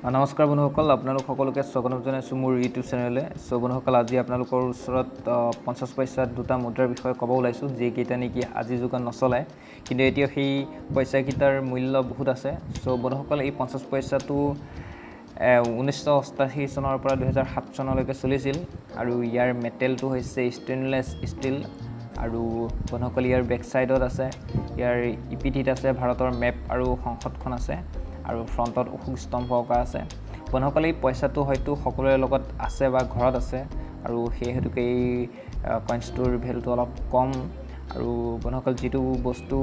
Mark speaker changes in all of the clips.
Speaker 1: নমস্কাৰ বন্ধুসকল, আপোনালোক সকলোকে স্বাগতম জনাইছোঁ মোৰ ইউটিউব চেনেললৈ। চ' বন্ধুসকল, আজি আপোনালোকৰ ওচৰত 50 পইচাত দুটা মুদ্ৰাৰ বিষয়ে ক'ব ওলাইছোঁ, যিকেইটা নেকি আজিৰ যুগত নচলে, কিন্তু এতিয়া সেই পইচাকেইটাৰ মূল্য বহুত আছে। চ' বন্ধুসকল, এই 50 পইচাটো 1988 চনৰ পৰা 2007 চনলৈকে চলিছিল আৰু ইয়াৰ মেটেলটো হৈছে ষ্টেইনলেছ ষ্টীল। আৰু বন্ধুসকল, ইয়াৰ বেক ছাইডত আছে, ইয়াৰ ইপিঠিত আছে ভাৰতৰ মেপ আৰু সংসদখন আছে আৰু ফ্ৰণ্টত অশোক স্তম্ভ অঁকা আছে। বন্ধুসকল, এই পইচাটো হয়তো সকলোৰে লগত আছে বা ঘৰত আছে আৰু সেই হেতুকে এই কইনছটোৰ ভেলুটো অলপ কম। আৰু বন্ধুসকল, যিটো বস্তু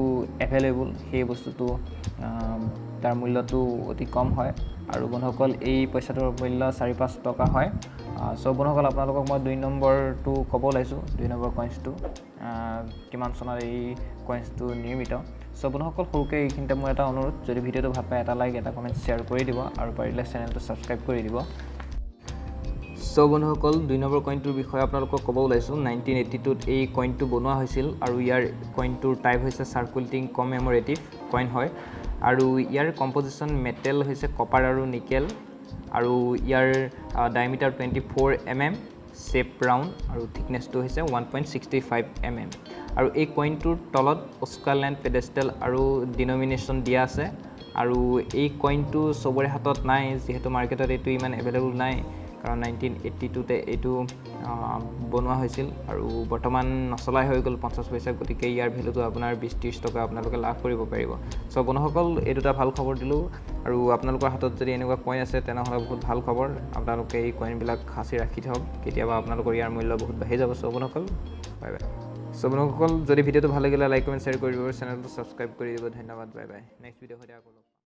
Speaker 1: এভেইলেবল সেই বস্তুটো তাৰ মূল্যটো অতি কম হয়। আৰু বন্ধুসকল, এই পইচাটোৰ মূল্য 4-5 টকা হয়। চ' বন্ধুসকল, আপোনালোকক মই 2 নম্বৰটো ক'ব ওলাইছোঁ, 2 নম্বৰ কইনছটো কিমান চনত এই কইনছটো নিৰ্মিত। চ' বন্ধুসকল, সৰুকৈ এইখিনিতে মোৰ এটা অনুৰোধ, যদি ভিডিঅ'টো ভাল পায় এটা লাইক, এটা কমেণ্ট, শ্বেয়াৰ কৰি দিব আৰু পাৰিলে চেনেলটো ছাবস্ক্ৰাইব কৰি দিব। চ' বন্ধুসকল, 2 নম্বৰ কইনটোৰ বিষয়ে আপোনালোকক ক'ব ওলাইছোঁ। 1982ত এই কইনটো বনোৱা হৈছিল আৰু ইয়াৰ কইনটোৰ টাইপ হৈছে চাৰ্কুলেটিং কমেমৰেটিভ কইন হয় আৰু ইয়াৰ কম্পজিশ্যন মেটেল হৈছে কপাৰ আৰু নিকেল আৰু ইয়াৰ ডায়মিটাৰ 24 mm, শ্বেপ ৰাউণ্ড আৰু থিকনেছটো হৈছে 1.65 mm। আৰু এই কইনটোৰ তলত অস্কাৰলেণ্ড পেডেষ্টেল আৰু ডিনমিনেশ্যন দিয়া আছে। আৰু এই কইনটো চবৰে হাতত নাই, যিহেতু মাৰ্কেটত এইটো ইমান এভেইলেবল নাই, কাৰণ 1982তে এইটো বনোৱা হৈছিল আৰু বৰ্তমান নচলাই হৈ গ'ল 50 পইচা। গতিকে ইয়াৰ ভেলুটো আপোনাৰ 20-30 টকা আপোনালোকে লাভ কৰিব পাৰিব। চ' বন্ধুসকল, এই দুটা ভাল খবৰ দিলোঁ আৰু আপোনালোকৰ হাতত যদি এনেকুৱা কইন আছে তেনেহ'লে বহুত ভাল খবৰ, আপোনালোকে এই কইনবিলাক সাঁচি ৰাখি থওক, কেতিয়াবা আপোনালোকৰ ইয়াৰ মূল্য বহুত বাঢ়ি যাব। চ' বন্ধুসকল, বাই বাই। চ' বন্ধুসকল, যদি ভিডিঅ'টো ভাল লাগিলে লাইক, কমেণ্ট, শ্বেয়াৰ কৰি দিব, চেনেলটো ছাবস্ক্ৰাইব কৰি দিব। ধন্যবাদ, বাই বাই। নেক্সট ভিডিঅ' সৈতে আকৌ লগ